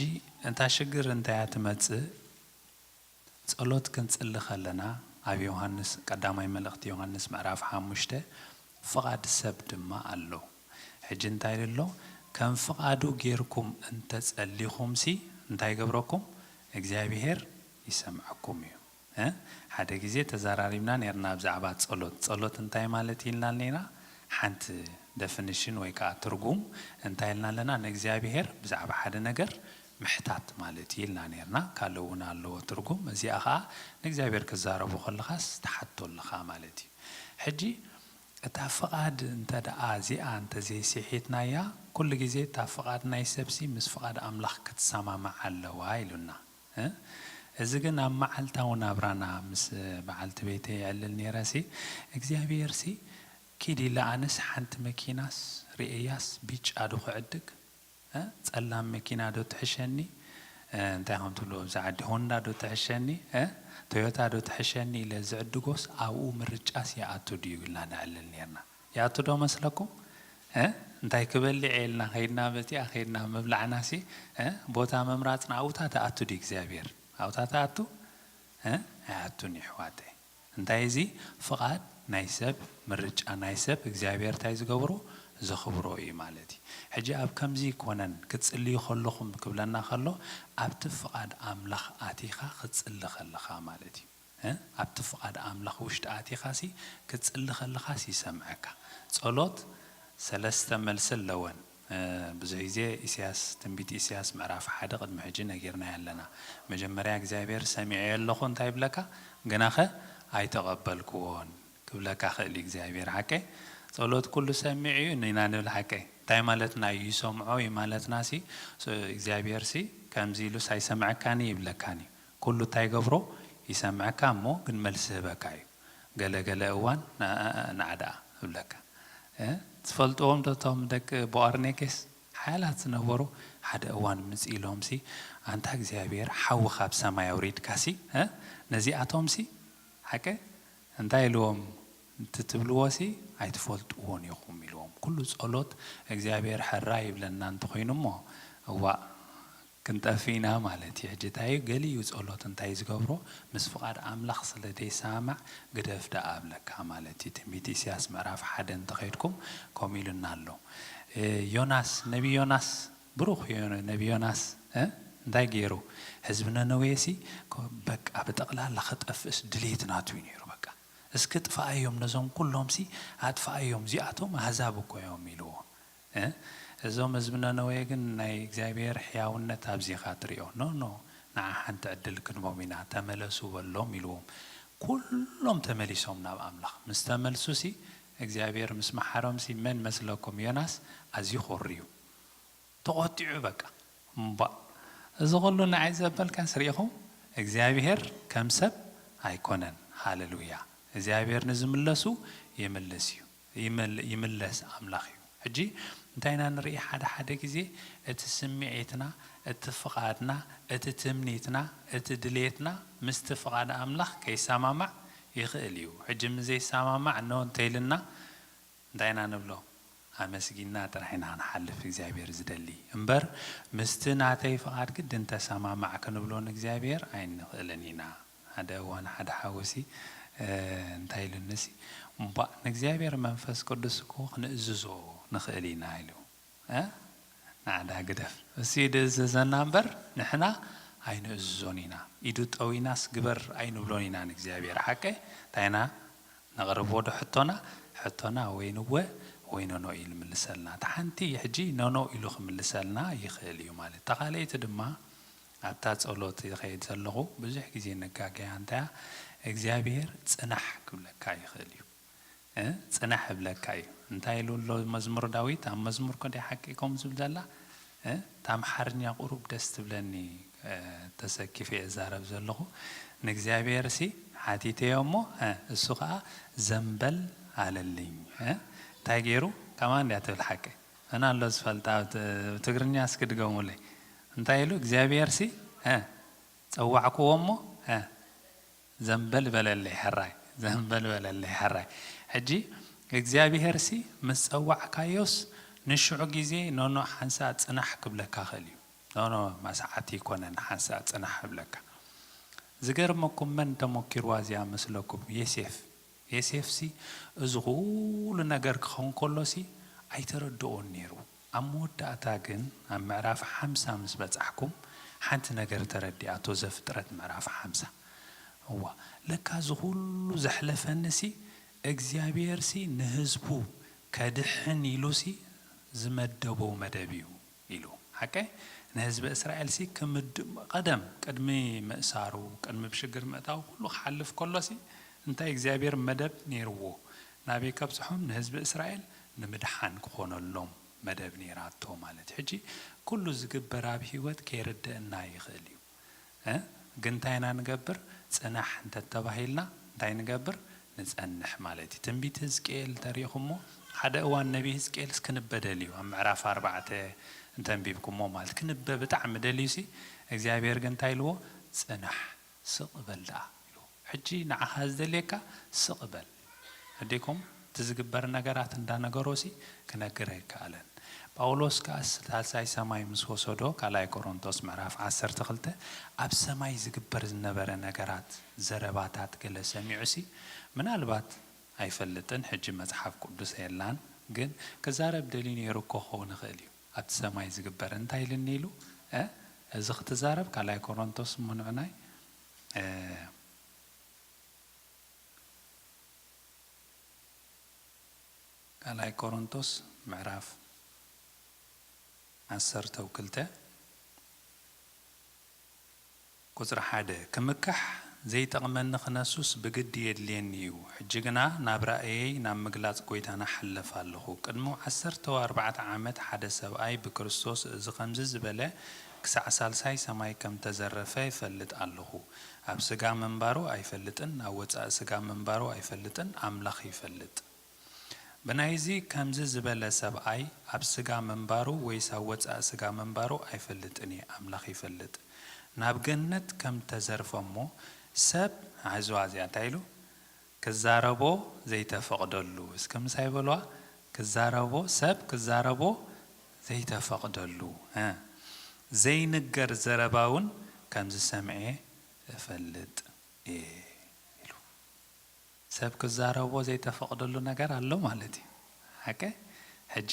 እታ ሽግር እንታይ እያ ትመጽእ? ጸሎት ክንጽሊ ከለና ኣብ ዮሃንስ፣ ቀዳማይ መልእኽቲ ዮሃንስ ምዕራፍ ሓሙሽተ፣ ፍቓድ ሰብ ድማ ኣሎ። ሕጂ እንታይ ኢሉ ኣሎ? ከም ፍቓዱ ጌርኩም እንተጸሊኹምሲ እንታይ ይገብረኩም? እግዚኣብሄር ይሰምዐኩም እዩ። እ? ሓደ ግዜ ተዘራሪብና ኔርና ብዛዕባ ጸሎት። ጸሎት እንታይ ማለት ኢልና ኔርና? ሓንቲ ደፊኒሽን ወይ ከኣ ትርጉም እንታይ ኢልና ኣለና? ንእግዚኣብሄር ብዛዕባ ሓደ ነገር ምሕታት ማለት እዩ ኢልና ኔርና። ካልእ እውን ኣለዎ ትርጉም። እዚኣ ኸኣ ንእግዚኣብሔር ክትዛረቦ ከለኻስ ትሓቶ ኣለኻ ማለት እዩ። ሕጂ እታ ፍቓድ እንተ ደኣ እዚኣ እንተ ዘይስሒትናያ፣ ኩሉ ግዜ እታ ፍቓድ ናይ ሰብሲ ምስ ፍቓድ ኣምላኽ ክትሰማማዕ ኣለዋ ኢሉና። እ? እዚ ግን ኣብ መዓልታዊ ናብራና ምስ በዓልቲ ቤተይ የዕልል ነይረሲ፣ እግዚኣብሔርሲ ኪድ ኢለ ኣነስ ሓንቲ መኪናስ ርእያስ ቢጫ ዶ ክዕድግ? እ? ጸላም መኪና ዶ ትሕሸኒ? እ፣ እንታይ ከም ትብሉ ኣብዚ ዓዲ፣ ሆንዳ ዶ ትሕሸኒ? እ? ቶዮታ ዶ ትሕሸኒ? ኢለ ዝዕድጎስ ኣብኡ ምርጫስ ይኣቱ ድዩ? ኢልና ነዕልል ኔርና። ይኣቱ ዶ መስለኩም? እ? እንታይ ክበልዕ እየ ኢልና ከይድና፣ በቲኣ ከይድና ምብላዕናሲ፣ እ? ቦታ ምምራጽና ኣብኡታ ትኣቱ ድዩ እግዚኣብሔር? ኣብኡታ ትኣቱ? እ? ኣይኣቱን ይሕዋተይ። እንታይ እዚ? ፍቓድ ናይ ሰብ፣ ምርጫ ናይ ሰብ እግዚኣብሔር እንታይ ዝገብሮ? ዘኽብሮ እዩ ማለት እዩ። ሕጂ ኣብ ከምዚ ይኮነን ክትጽልዩ ከለኹም ክብለና ከሎ፣ ኣብቲ ፍቓድ ኣምላኽ ኣቲኻ ክትጽሊ ከለኻ ማለት እዩ። እ? ኣብቲ ፍቓድ ኣምላኽ ውሽጢ ኣቲኻሲ ክትጽሊ ከለኻስ ይሰምዐካ። ጸሎት ሰለስተ መልሲ ኣለወን። እ፣ ብዙሕ ግዜ ኢሳያስ፣ ትንቢት ኢሳያስ ምዕራፍ ሓደ ቅድሚ ሕጂ ነጊርናዮ ኣለና። መጀመርያ እግዚኣብሔር ሰሚዐዮ ኣለኹ እንታይ ይብለካ? ግናኸ ኣይተቐበልክዎን ክብለካ ክእል እዩ እግዚኣብሔር። ሓቀይ? ጸሎት ኩሉ ሰሚዕ እዩ ኢና ንብል። ሓቀይ? እንታይ ማለትና እዩ? ይሰምዖ እዩ ማለትናሲ፣ ሶ-፣ እግዚኣብሔርሲ ከምዚ ኢሉስ ኣይሰምዐካን እዩ ይብለካን እዩ። ኩሉ እንታይ ይገብሮ? ይሰምዐካ እሞ ግን መልሲ ህበካ እዩ። ገለ ገለ እዋን ና-፣ ናዕዳ እብለካ። እ? ትፈልጥዎም ዶ እቶም ደቂ ቦኣርኔኬስ ሓያላት ዝነበሩ? ሓደ እዋን ምጽእ ኢሎምሲ፣ ኣንታ እግዚኣብሔር ሓዊ ካብ ሰማይ ኣውሪድካሲ፣ እ? ነዚኣቶምሲ ሓቀ እንታይ ኢልዎም? እቲ ትብልዎሲ ኣይትፈልጥዎን ኢኹም ኢልዎም። ኩሉ ጸሎት እግዚኣብሔር ሕራይ ይብለና እንተኾይኑ እሞ፣ እዋእ ክንጠፊ ኢና ማለት እዩ። ሕጂ እንታይ እዩ? ገሊኡ ጸሎት እንታይ እዩ ዝገብሮ? ምስ ፍቓድ ኣምላኽ ስለ ዘይሰማማዕ ግደፍ ደኣ እብለካ ማለት እዩ። ትንቢት ኢሳያስ ምዕራፍ ሓደ እንተኸይድኩም ከምኡ ኢሉና ኣሎ። እ፣ ዮናስ፣ ነቢ ዮናስ፣ ብሩኽ ዮ-፣ ነቢ ዮናስ፣ እ፣ እንታይ ገይሩ? ህዝቢ ነነዌሲ፣ ኮ-፣ በቃ ብጠቕላላ ክጠፍእስ ድሌት ናቱ እዩ ነይሩ። በቃ እስኪ ጥፍኣዮም፣ ነዞም ኩሎምሲ ኣጥፍኣዮም፣ እዚኣቶም ኣህዛብ እኮ እዮም ኢልዎ። እ? እዞም ህዝቢ ነነዌ ግን ናይ እግዚኣብሔር ሕያውነት ኣብዚኻ ትሪኦ። ኖ፣ ኖ፣ ንዓ ሓንቲ ዕድል ክንቦም ኢና፣ ተመለሱ በሎም ኢልዎም። ኩሎም ተመሊሶም ናብ ኣምላኽ። ምስ ተመልሱሲ፣ እግዚኣብሔር ምስ መሓሮምሲ መን መስለኩም? ዮናስ ኣዝዩ ኮርዩ ተቖጢዑ በቃ። እምባእ፣ እዚ ኹሉ ንዓይ ዘበልካስ ርኢኹም? እግዚኣብሔር ከም ሰብ ኣይኮነን። ሃሌሉያ። እግዚኣብሔር ንዝምለሱ ይምልስ እዩ። ይምል-፣ ይምለስ ኣምላኽ እዩ። ሕጂ እንታይ ኢና ንርኢ? ሓደ ሓደ ግዜ እቲ ስምዒትና፣ እቲ ፍቓድና፣ እቲ ትምኒትና፣ እቲ ድሌትና ምስቲ ፍቓድ ኣምላኽ ከይሰማማዕ ይኽእል እዩ። ሕጂ ምስ ዘይሰማማዕ እኖ እንተይልና እንታይ ኢና ንብሎ? ኣመስጊና ጥራሕ ኢና ክንሓልፍ እግዚኣብሔር ዝደሊ እምበር፣ ምስቲ ናተይ ፍቓድ ግድን ተሰማማዕ ክንብሎ ንእግዚኣብሔር ኣይንኽእልን ኢና። ሓደ እዋን ሓደ ሓውሲ፣ እ፣ እንታይ ኢሉንሲ፣ እምባእ ንእግዚኣብሔር መንፈስ ቅዱስ እኮ ክንእዝዞ ንኽእል ኢና ኢሉ። እ? ንዓዳ ግደፍ። እሱ እዩ ዝእዝዘና እምበር ንሕና ኣይንእዝዞን ኢና። ኢዱ ጠዊናስ ግበር ኣይንብሎን ኢና ንእግዚኣብሔር። ሓቀ? እንታይ ኢና ነቕርቦ ዶ ሕቶና? ሕቶና ወይ ንወ ወይ ኖኖ ኢሉ ምልሰልና። እታ ሓንቲ ሕጂ ኖኖ ኢሉ ክምልሰልና ይኽእል እዩ ማለት። እታ ካልኣይቲ ድማ ኣብታ ጸሎት ይኸይድ ዘለኹ ብዙሕ ግዜ ንጋገያ እንታይ እያ? እግዚኣብሔር ጽናሕ ክብለካ ይኽእል እዩ። እ? ጽናሕ እብለካ እዩ። እንታይ ኢሉ ኣሎ መዝሙር ዳዊት? ኣብ መዝሙር ኮ ደይ ሓቂ ከምኡ ዝብል ዘላ? እ? እታ ኣምሓርኛ ቁሩብ ደስ ትብለኒ፣ እ፣ ተሰኪፈ እየ እዛረብ ዘለኹ። ንእግዚኣብሔርሲ ሓቲተዮ እሞ፣ እ፣ እሱ ኸኣ ዘንበል ኣለልኝ። እ? እንታይ ገይሩ? ከማን ድያ ትብል ሓቂ? መን ኣሎ ዝፈልጣ? ኣብ ት-፣ ትግርኛ እስኪ ድገሙለይ። እንታይ ኢሉ? እግዚኣብሔርሲ፣ እ፣ ጸዋዕክዎ እሞ፣ እ፣ ዘንበል በለለይ ሕራይ፣ ዘንበል በለለይ ሕራይ። ሕጂ እግዚኣብሔርሲ ምስ ጸዋዕካዮስ ንሽዑ ግዜ ኖኖ ሓንሳእ ጽናሕ ክብለካ ክእል እዩ። ኖኖ፣ መሰዓት ኣይኮነን ሓንሳእ ጽናሕ ክብለካ። ዝገርመኩም መን ተሞኪርዋ እዚኣ መስለኩም? ዮሴፍ። ዮሴፍሲ እዚ ኩሉ ነገር ክኸውን ከሎሲ ኣይተረድኦን ነይሩ። ኣብ መወዳእታ ግን ኣብ ምዕራፍ ሓምሳ ምስ በጻሕኩም ሓንቲ ነገር ተረዲኣቶ፣ ዘፍጥረት ምዕራፍ ሓምሳ። እዋ፣ ለካ እዚ ኩሉ ዘሕለፈኒሲ እግዚኣብሔርሲ ንህዝቡ ከድሕን ኢሉሲ ዝመደቦ መደብ እዩ ኢሉ። ሓቀ? ንህዝቢ እስራኤልሲ ክምድ-፣ ቀደም ቅድሚ ምእሳሩ፣ ቅድሚ ብሽግር ምእታው ኩሉ ክሓልፍ ከሎሲ እንታይ እግዚኣብሔር መደብ ነይርዎ? ናበይ ከብጽሖም? ንህዝቢ እስራኤል ንምድሓን ክኾነሎም መደብ ነይራቶ ማለት። ሕጂ ኩሉ ዝግበር ኣብ ህይወት ከይርድእና ይኽእል እዩ። እ? ግን እንታይ ኢና ንገብር? ጽናሕ እንተተባሂልና እንታይ ንገብር? ንጸንሕ ማለት እዩ። ትንቢት ህዝቅኤል ተሪእኹሞ፣ ሓደ እዋን ነቢ ህዝቅኤልስ ክንበደል እዩ። ኣብ ምዕራፍ ኣርባዕተ እንተንቢብኩሞ ማለት ክንበ ብጣዕሚ ደልዩሲ፣ እግዚኣብሔር ግን እንታይ ኢልዎ? ጽናሕ፣ ስቕ በል ደኣ ኢልዎ። ሕጂ ንዓኻ ዝደልየካ ስቕ በል። ኣዴኩም፣ እቲ ዝግበር ነገራት እንዳነገሮሲ ክነግር ኣይከኣለን። ጳውሎስ ከኣ ሳልሳይ ሰማይ ምስ ወሰዶ፣ ካልኣይ ቆሮንቶስ ምዕራፍ ዓሰርተ ክልተ፣ ኣብ ሰማይ ዝግበር ዝነበረ ነገራት፣ ዘረባታት ገለ ሰሚዑሲ፣ ምናልባት ኣይፈልጥን፣ ሕጂ መጽሓፍ ቅዱስ የላን፣ ግን ክዛረብ ደልዩ ነይሩ እኮ ክኸውን ይኽእል እዩ። ኣብቲ ሰማይ ዝግበር እንታይ ኢልኒ ኢሉ፣ እ፣ እዚ ክትዛረብ፣ ካልኣይ ቆሮንቶስ እሞ ንዕናይ፣ እ፣ ካልኣይ ቆሮንቶስ ምዕራፍ ዓሰርተ ክልተ ቁጽሪ ሓደ፣ ክምካሕ ዘይጠቕመኒ ክነሱስ ብግዲ የድልየኒ እዩ። ሕጂ ግና ናብ ራእየይ ናብ ምግላጽ ጐይታና እሓልፍ ኣለኹ። ቅድሚ ዓሰርተ ኣርባዕተ ዓመት ሓደ ሰብኣይ ብክርስቶስ እዚ ኸምዚ ዝበለ ክሳዕ ሳልሳይ ሰማይ ከም ተዘረፈ እፈልጥ ኣለኹ። ኣብ ስጋ ምንባሩ ኣይፈልጥን፣ ኣብ ወጻኢ ስጋ ምንባሩ ኣይፈልጥን፣ ኣምላኽ ይፈልጥ። ብናይዚ ከምዚ ዝበለ ሰብኣይ ኣብ ስጋ ምንባሩ ወይስ ኣብ ወጻኢ ስጋ ምንባሩ ኣይፈልጥን እየ፣ ኣምላኽ ይፈልጥ። ናብ ገነት ከም ተዘርፈ እሞ ሰብ፣ ሕዝዋ እዚኣ እንታይ ኢሉ? ክዛረቦ ዘይተፈቕደሉ። እስኪ ምሳይ በልዋ። ክዛረቦ፣ ሰብ ክዛረቦ ዘይተፈቕደሉ። እ። ዘይንገር ዘረባ እውን ከም ዝሰምዐ እፈልጥ እየ ኢሉ። ሰብ ክዛረቦ ዘይተፈቕደሉ ነገር ኣሎ ማለት እዩ። ሓቀ? ሕጂ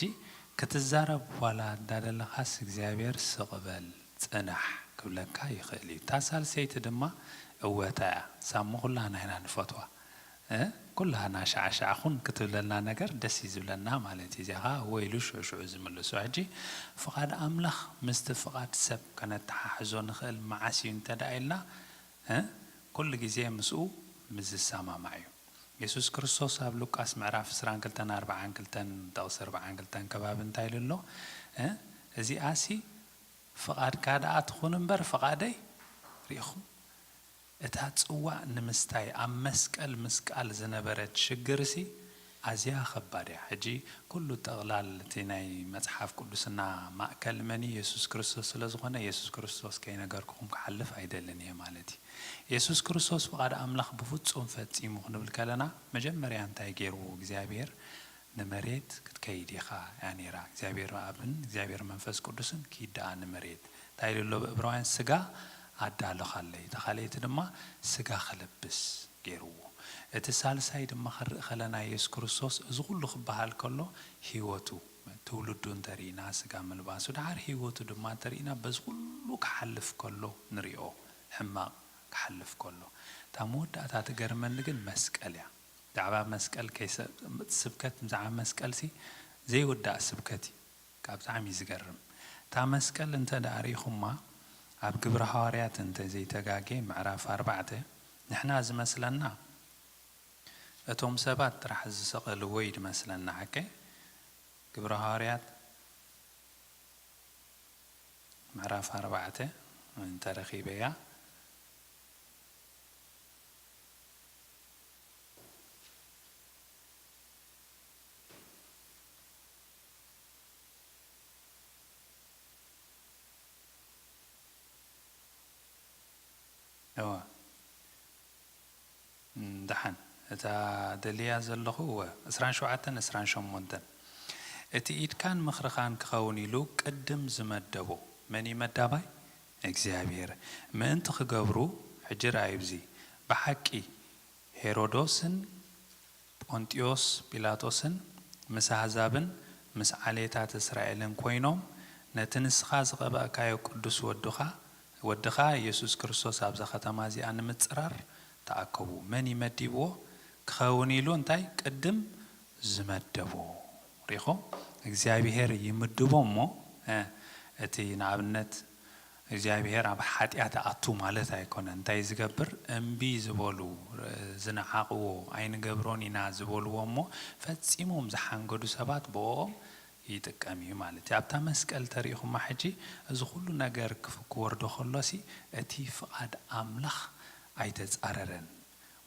ክትዛረብ ዋላ እንዳደለኻስ እግዚኣብሔር ስቕ በል፣ ጽናሕ ክብለካ ይኽእል እዩ። እታ ሳልሰይቲ ድማ እወታ እያ። ሳሚ ኩላህና ኢና ንፈትዋ። እ? ኩላህና ሻዕሻዕ ኩን ክትብለልና ነገር ደስ እዩ ዝብለና ማለት እዩ። እዚኣ ኸዓ እወ ኢሉ ሽዑ ሽዑ ዝምልሶ። ሕጂ ፍቓድ ኣምላኽ ምስቲ ፍቓድ ሰብ ከነተሓሕዞ ንኽእል መዓስ እዩ እንተ ደኣ ኢልና፣ እ? ኩሉ ግዜ ምስኡ ምስ ዝሰማማዕ እዩ። የሱስ ክርስቶስ ኣብ ሉቃስ ምዕራፍ ዕስራን ክልተን ኣርብዓን ክልተን፣ ጥቕሲ ኣርብዓን ክልተን ከባቢ እንታይ ኢሉ ኣሎ? እ? እዚኣሲ ፍቓድካ ደኣ ትኹን እምበር ፍቓደይ፣ ርኢኹም፣ እታ ጽዋእ ንምስታይ ኣብ መስቀል ምስቃል ዝነበረት ሽግርሲ ኣዝያ ኸባድ እያ። ሕጂ ኩሉ ጠቕላል እቲ ናይ መጽሓፍ ቅዱስና ማእከል መን እዩ? የሱስ ክርስቶስ ስለ ዝኾነ፣ የሱስ ክርስቶስ ከይነገርኩኹም ክሓልፍ ኣይደልን እየ ማለት እዩ። የሱስ ክርስቶስ ፍቓድ ኣምላኽ ብፍጹም ፈጺሙ ክንብል ከለና፣ መጀመርያ እንታይ ገይርዎ እግዚኣብሔር? ንመሬት ክትከይድ ኢኻ እያ ነይራ። እግዚኣብሔር ኣብን እግዚኣብሔር መንፈስ ቅዱስን ኪድ ደኣ ንመሬት። እንታይ ኢሉ ኣሎ ኣብ ዕብራውያን? ስጋ ኣዳለኻለይ። እታ ካልኣይቲ ድማ ስጋ ክለብስ ገይርዎ። እቲ ሳልሳይ ድማ ክንርኢ ከለና የሱስ ክርስቶስ እዚ ኩሉ ክበሃል ከሎ ህይወቱ፣ ትውልዱ እንተርኢና፣ ስጋ ምልባሱ፣ ደሓር ህይወቱ ድማ እንተርኢና፣ በዚ ኩሉ ክሓልፍ ከሎ ንሪኦ፣ ሕማቕ ክሓልፍ ከሎ። እታ መወዳእታ ትገርመኒ ግን መስቀል እያ። ብዛዕባ መስቀል ከይሰ-፣ ስብከት ብዛዕባ መስቀልሲ ዘይውዳእ ስብከት እዩ። ካብ ብጣዕሚ እዩ ዝገርም። እታ መስቀል እንተ ደኣ ርኢኹማ፣ ኣብ ግብሪ ሃዋርያት እንተ ዘይተጋጌ ምዕራፍ ኣርባዕተ፣ ንሕና ዝመስለና እቶም ሰባት ጥራሕ ዝሰቐልዎ እዩ ዝመስለና፣ ሓቀይ? ግብሪ ሃዋርያት ምዕራፍ ኣርባዕተ እንተረኺበያ። እወ። እም፣ ደሓን። እታ ደልያ ዘለኹ፣ እወ፣ ዕስራን ሸውዓተን፣ ዕስራን ሸሞንተን። እቲ ኢድካን ምኽርኻን ክኸውን ኢሉ ቅድም ዝመደቦ መን እዩ መዳባይ? እግዚኣብሔር። ምእንቲ ክገብሩ፣ ሕጂ ረኣዩ፣ እዚ ብሓቂ ሄሮዶስን ጶንጥዮስ ጲላጦስን ምስ ኣህዛብን ምስ ዓሌታት እስራኤልን ኮይኖም፣ ነቲ ንስኻ ዝቐባእካዮ ቅዱስ ወዱኻ፣ ወድኻ የሱስ ክርስቶስ ኣብዛ ከተማ እዚኣ ንምጽራር ተኣከቡ። መን እዩ መዲብዎ? ክኸውን ኢሉ እንታይ ቅድም ዝመደቦ። ሪኹም? እግዚኣብሔር ይምድቦ እሞ፣ እ፣ እቲ ንኣብነት እግዚኣብሔር ኣብ ሓጢኣት ኣቱ ማለት ኣይኮነን። እንታይ ዝገብር? እምቢ ዝበሉ፣ ዝነዓቕዎ፣ ኣይንገብሮን ኢና ዝበልዎ እሞ ፈጺሞም ዝሓንገዱ ሰባት ብኦም ይጥቀም እዩ ማለት እዩ። ኣብታ መስቀል ተሪኢኹማ ሕጂ፣ እዚ ኩሉ ነገር ክፍ-፣ ክወርዶ ከሎሲ፣ እቲ ፍቓድ ኣምላኽ ኣይተጻረረን።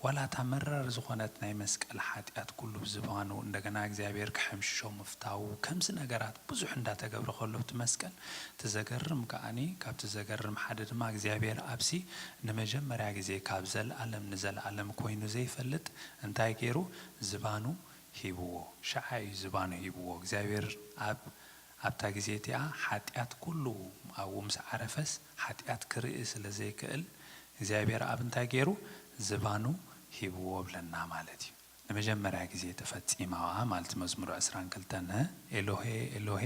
ዋላ እታ መራር ዝኾነት ናይ መስቀል ሓጢኣት ኩሉ ብዝባኑ እንደገና እግዚኣብሔር ክሕምሽሾ ምፍታዉ፣ ከምዚ ነገራት ብዙሕ እንዳተገብረ ከሎ ኣብቲ መስቀል፣ እቲ ዘገርም ከኣኒ፣ ካብቲ ዘገርም ሓደ ድማ እግዚኣብሔር ኣብዚ ንመጀመርያ ግዜ ካብ ዘለኣለም ንዘለኣለም ኮይኑ ዘይፈልጥ እንታይ ገይሩ? ዝባኑ ሂብዎ። ሸዓ እዩ ዝባኑ ሂብዎ። እግዚኣብሔር ኣብ ኣብታ ግዜ እቲኣ ሓጢኣት ኩሉ ኣብኡ ምስ ዓረፈስ፣ ሓጢኣት ክርኢ ስለ ዘይክእል፣ እግዚኣብሔር ኣብ እንታይ ገይሩ? ዝባኑ ሂብዎ ብለና ማለት እዩ። ንመጀመርያ ግዜ ተፈጺማ ማለት መዝሙር ዕስራን ክልተን፣ "ኤሎሄ፣ ኤሎሄ፣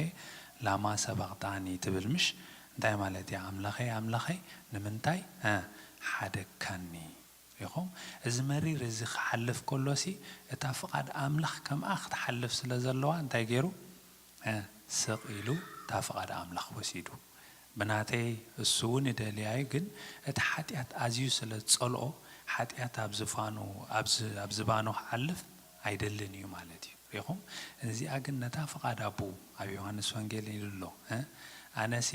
ላማ ሰባቕጣኒ" ትብል ምሽ? እንታይ ማለት እያ? "ኣምላኸይ፣ ኣምላኸይ፣ ንምንታይ፣ እ፣ ሓደግካኒ?" ኢኹም። እዚ መሪር እዚ ክሓልፍ ከሎሲ፣ እታ ፍቓድ ኣምላኽ ከምኣ ክትሓልፍ ስለ ዘለዋ፣ እንታይ ገይሩ? እ፣ ስቕ ኢሉ እታ ፍቓድ ኣምላኽ ወሲዱ። ብናተይ እሱ እውን ይደልያ እዩ፣ ግን እቲ ሓጢኣት ኣዝዩ ስለ ዝጸልኦ፣ ሓጢኣት ኣብ ዝፋኑ፣ ኣብ ዝ-፣ ኣብ ዝባኑ ክሓልፍ ኣይደልን እዩ ማለት እዩ። ሪኹም? እዚኣ ግን ነታ ፍቓድ ኣቦኡ ኣብ ዮሃንስ ወንጌል ኢሉ ኣሎ፣ እ? ኣነሲ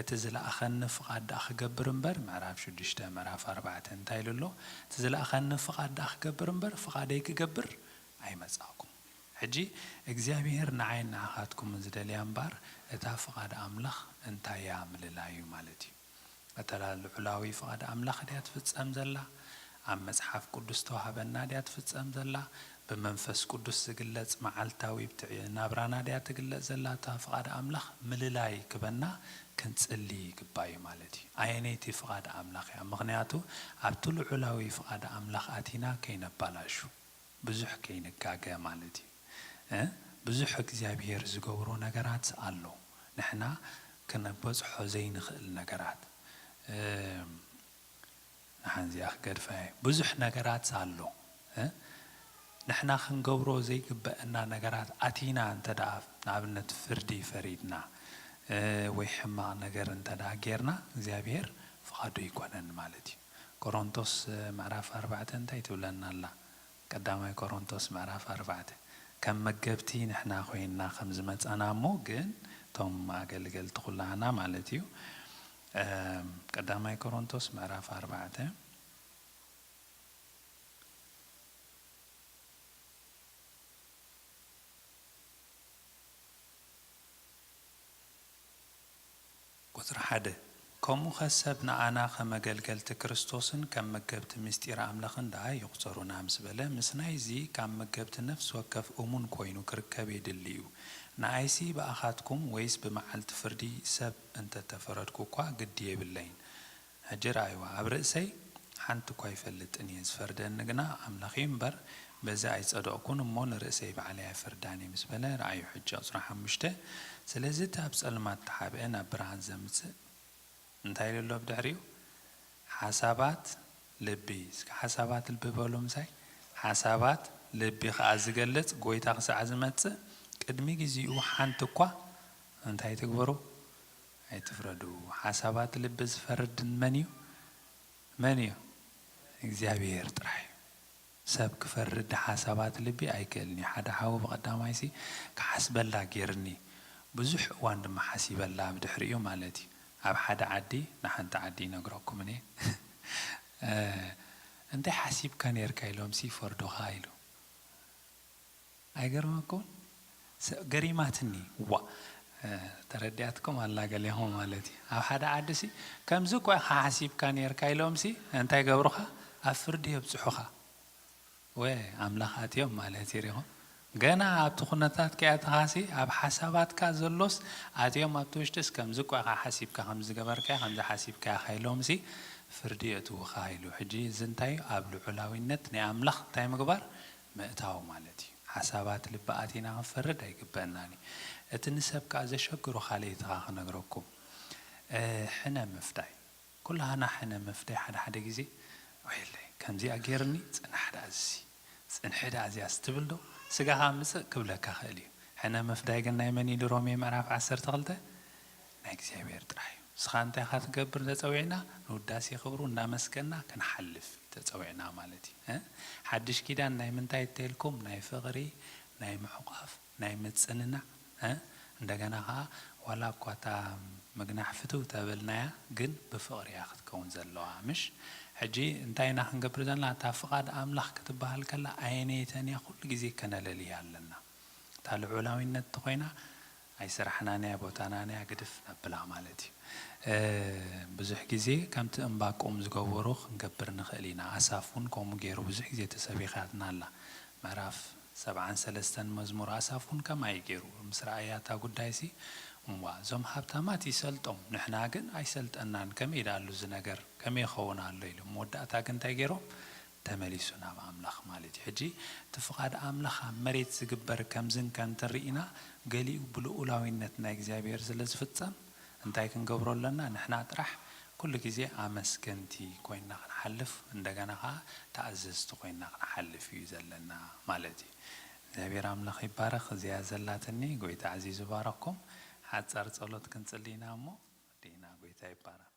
እቲ ዝለኣኸኒ ፍቓድ ደኣ ክገብር እምበር፣ ምዕራፍ ሽዱሽተ፣ ምዕራፍ ኣርባዕተ እንታይ ኢሉ ኣሎ? እቲ ዝለኣኸኒ ፍቓድ ደኣ ክገብር እምበር፣ ፍቓደይ ክገብር ኣይመጻእኩን። ሕጂ እግዚኣብሔር ንዓይን ንዓኻትኩምን ዝደልያ እምበር፣ እታ ፍቓድ ኣምላኽ እንታይ እያ ምልላይ እዩ ማለት እዩ። እታ ልዑላዊ ፍቓድ ኣምላኽ ድያ ትፍጸም ዘላ? ኣብ መጽሓፍ ቅዱስ ተዋህበና ድያ ትፍጸም ዘላ? ብመንፈስ ቅዱስ ዝግለጽ መዓልታዊ ብትዕ-፣ ናብራና ድያ ትግለጽ ዘላ እታ ፍቓድ ኣምላኽ? ምልላይ ክበና ክንጽሊ ይግባእ እዩ ማለት እዩ። ኣየነይቲ ፍቓድ ኣምላኽ እያ? ምኽንያቱ ኣብቲ ልዑላዊ ፍቓድ ኣምላኽ ኣቲና ከይነባላሹ። ብዙሕ ከይንጋገ ማለት እዩ። እ? ብዙሕ እግዚኣብሔር ዝገብሮ ነገራት ኣሎ። ንሕና ክንበጽሖ ዘይንኽእል ነገራት። እ፣ ንሓንዚኣ ክገድፋ እየ። ብዙሕ ነገራት ኣሎ። እ? ንሕና ክንገብሮ ዘይግበአና ነገራት ኣቲና እንተ ደኣ ንኣብነት ፍርዲ ፈሪድና፣ እ፣ ወይ ሕማቕ ነገር እንተ ደኣ ጌርና እግዚኣብሔር ፍቓዱ ኣይኮነን ማለት እዩ። ቆሮንቶስ፣ እ፣ ምዕራፍ ኣርባዕተ እንታይ ትብለና ኣላ? ቀዳማይ ቆሮንቶስ ምዕራፍ ኣርባዕተ። ከም መገብቲ ንሕና ኮይንና ከም ዝመጻና እሞ ግን እቶም ኣገልገልቲ ኩላህና ማለት እዩ። እም፣ ቀዳማይ ቆሮንቶስ ምዕራፍ ኣርባዕተ። ቁጽሪ ሓደ። ከምኡኸ ሰብ ንኣና ከም ኣገልገልቲ ክርስቶስን ከም መገብቲ ምስጢር ኣምላኽን ደኣ ይቑጸሩና ምስ በለ፣ ምስ ናይዚ ካብ መገብቲ ነፍሲ ወከፍ እሙን ኮይኑ ክርከብ የድሊ እዩ። ንኣይሲ ብኣኻትኩም ወይስ ብመዓልቲ ፍርዲ ሰብ እንተ ተፈረድኩ እኳ ግዲ የብለይን። ሕጂ ረኣይዋ፣ ኣብ ርእሰይ ሓንቲ እኳ ኣይፈልጥን እየ፣ ዝፈርደኒ ግና ኣምላኽ እዩ እምበር፣ በዚ ኣይጸደቕኩን እሞ ንርእሰይ ባዕለይ ኣይፈርዳን እየ ምስ በለ ረኣዩ። ሕጂ ቁጽሪ ሓሙሽተ። ስለዚ እቲ ኣብ ጸልማት ተሓብአ ናብ ብርሃን ዘምጽእ እንታይ ኢሉ ኣሎ ብድሕሪኡ? ሓሳባት ልቢ። እስኪ ሓሳባት ልቢ በሉ ምሳይ። ሓሳባት ልቢ ኸኣ ዝገልጽ፣ ጎይታ ክሳዕ ዝመጽእ ቅድሚ ግዜኡ ሓንቲ እኳ እንታይ ትግበሩ? ኣይትፍረዱ። ሓሳባት ልቢ ዝፈርድ መን እዩ? መን እዩ? እግዚኣብሔር ጥራሕ እዩ። ሰብ ክፈርድ ሓሳባት ልቢ ኣይክእልን እዩ። ሓደ ሓው ብቐዳማይሲ ክሓስበላ ጌርኒ፣ ብዙሕ እዋን ድማ ሓሲበላ ብድሕሪኡ ማለት እዩ። ኣብ ሓደ ዓዲ ንሓንቲ ዓዲ ይነግረኩም እኔ። እ፣ እንታይ ሓሲብካ ኔርካ ኢሎምሲ ይፈርዱኻ ኢሉ። ኣይገርመኩም? ሰ-፣ ገሪማትኒ። ዋ፣ እ፣ ተረዲኣትኩም ኣላ ገሌኹም ማለት እዩ። ኣብ ሓደ ዓዲ ሲ ከምዚ እኮ ኢኻ ሓሲብካ ኔርካ ኢሎምሲ እንታይ ገብሩኻ? ኣብ ፍርዲ የብጽሑኻ። ወ-፣ ኣምላኽ ኣትዮም ማለት እዩ። ሪኹም? ገና ኣብቲ ኩነታት ከይኣተኻሲ ኣብ ሓሳባትካ ዘሎስ ኣትዮም ኣብቲ ውሽጥስ ከምዚ እኮ ኢኻ ሓሲብካ፣ ከምዚ ገበርካዮ፣ ከምዚ ሓሲብካዮ ኢሎምሲ ፍርዲ የእትዉኻ ኢሉ። ሕጂ እዚ እንታይ እዩ? ኣብ ልዑላዊነት ናይ ኣምላኽ እንታይ ምግባር? ምእታው ማለት እዩ። ሓሳባት ልቢ ኣቲና ክንፈርድ ኣይግበአናን እዩ። እቲ ንሰብ ከኣ ዘሸግሮ ካልእ እቲ ከኣ ክነግረኩም፣ እ፣ ሕነ ምፍዳይ። ኩላህና ሕነ ምፍዳይ ሓደ ሓደ ግዜ፣ ወይለይ፣ ከምዚኣ ጌርኒ፣ ጽናሕ ደኣ እዚሲ፣ ጽንሒ ደኣ እዚኣስ ትብል ዶ? ስጋኻ ምጽእ ክብለካ ክእል እዩ። ሕነ ምፍዳይ ግን ናይ መን ኢሉ ሮሜ ምዕራፍ ዓሰርተ ክልተ? ናይ እግዚኣብሔር ጥራሕ እዩ። ንስኻ እንታይ ኢኻ ትገብር ተጸዊዕና? ንውዳሴ ክብሩ እንዳመስገና ክንሓልፍ ተጸዊዕና ማለት እዩ። እ? ሓድሽ ኪዳን ናይ ምንታይ እተልኩም? ናይ ፍቕሪ፣ ናይ ምሕቋፍ፣ ናይ ምጽንናዕ፣ እ? እንደገና ኸዓ ዋላ እኳ እታ ምግናሕ ፍትው ተበልናያ፣ ግን ብፍቕሪ እያ ክትከውን ዘለዋ፣ ምሽ? ሕጂ እንታይ ኢና ክንገብር ዘለና? እታ ፍቓድ ኣምላኽ ክትበሃል ከላ ኣየነይተን እያ ኩሉ ግዜ ከነለልያ ኣለና። እታ ልዑላዊነት እንተኾይና ኣይስራሕናን እያ፣ ቦታናን እያ፣ ግድፍ ነብላ ማለት እዩ። እ፣ ብዙሕ ግዜ ከምቲ እምባቆም ዝገበሩ ክንገብር ንኽእል ኢና። ኣሳፍ እውን ከምኡ ገይሩ ብዙሕ ግዜ ተሰቢኻትና ኣላ። ምዕራፍ ሰብዓን ሰለስተን መዝሙር ኣሳፍ እውን ከምኣ እዩ ገይሩ። ምስ ረኣያ እታ ጉዳይሲ፣ እምዋ፣ እዞም ሃብታማት ይሰልጦም፣ ንሕና ግን ኣይሰልጠናን፣ ከመይ ደኣሉ እዚ ነገር፣ ከመይ ይኸውን ኣሎ ኢሉ። መወዳእታ ግን እንታይ ገይሮም? ተመሊሱ ናብ ኣምላኽ ማለት እዩ። ሕጂ እቲ ፍቓድ ኣምላኽ ኣብ መሬት ዝግበር ከምዝን ከምትን ርኢና፣ ገሊኡ ብልኡላዊነት ናይ እግዚኣብሔር ስለ ዝፍጸም፣ እንታይ ክንገብሮ ኣለና? ንሕና ጥራሕ ኩሉ ግዜ ኣመስገንቲ ኮይንና ክንሓልፍ፣ እንደገና ኸዓ ተኣዘዝቲ ኮይንና ክንሓልፍ እዩ ዘለና ማለት እዩ። እግዚኣብሔር ኣምላኽ ይባረኽ። እዚኣ ዘላትኒ፣ ጎይታ ዓዚዙ ባረኽኩም። ሓጻር ጸሎት ክንጽሊ ኢና እሞ፣ ወዲእና። ጎይታ ይባረኽ።